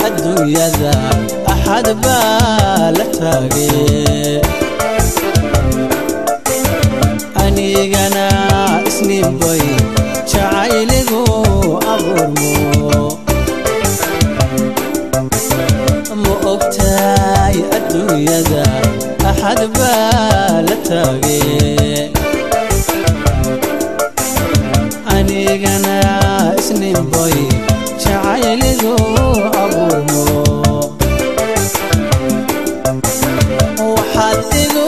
Adduunyada axad baa la taagay, anigana isniinbay jacayligu abuurmo. Ma ogtahay adduunyada axad baa la taagay, anigana isniinbay jacayligu abuurmo. Waxaad igu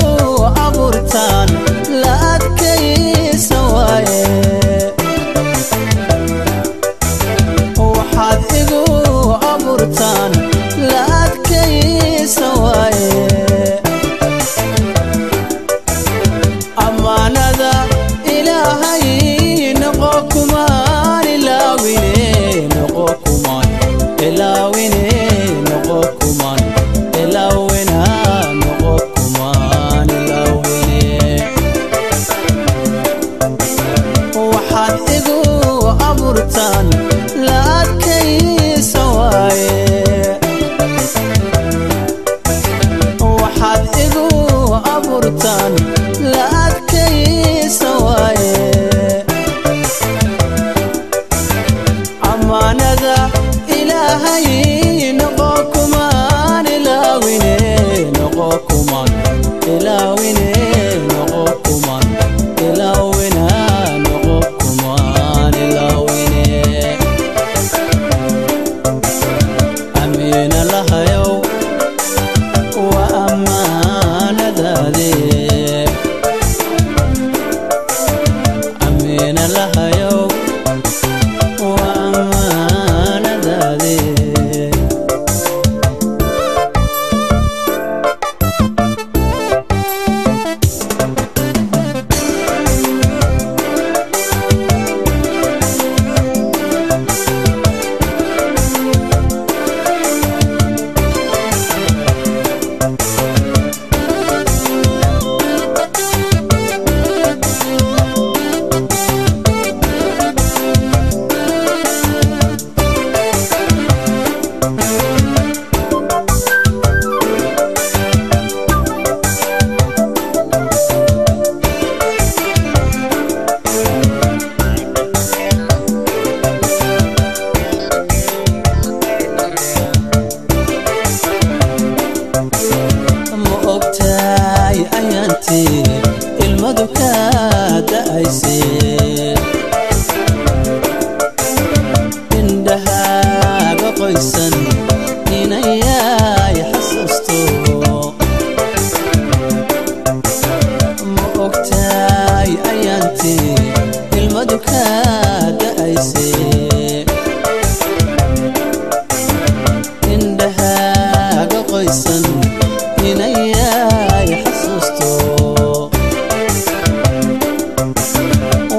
abuurtaan la adkaysa waaye, waxaad igu abuurtaan la adkaysa waaye. Ammaanada Ilaahay noqo kumaan ilaawine, noqo kumaan ilaawine, noqo kumaan ilaawina, noqo kumaan ilaawine. Waxaad igu abuurtaan la adkaysa waaye, waxaad igu abuurtaan la adkaysa waaye. Ammaanada Ilaahay noqo kumaan ilaawine, noqo kumaan ilaawine, noqo kumaan ilaawina, noqo kumaan ilaawine. Amiina lahayow waa ammaanadaade, amiina lahayow waa ammaanadaade. Ma ogtahay ayaantii ilmadu ka da'aysay, indhahaaga qoysan inayay xasuusto? Ma ogtahay ayaantii ilmadu ka da'aysay, indhahaaga qoysan inayay xasuusto?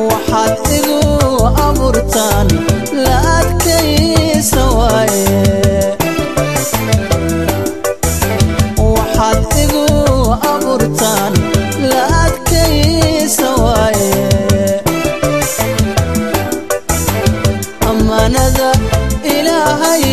Waxaad igu abuurtaan la adkaysa waaye, waxaad igu abuurtaan la adkaysa waaye. Ammaanada Ilaahay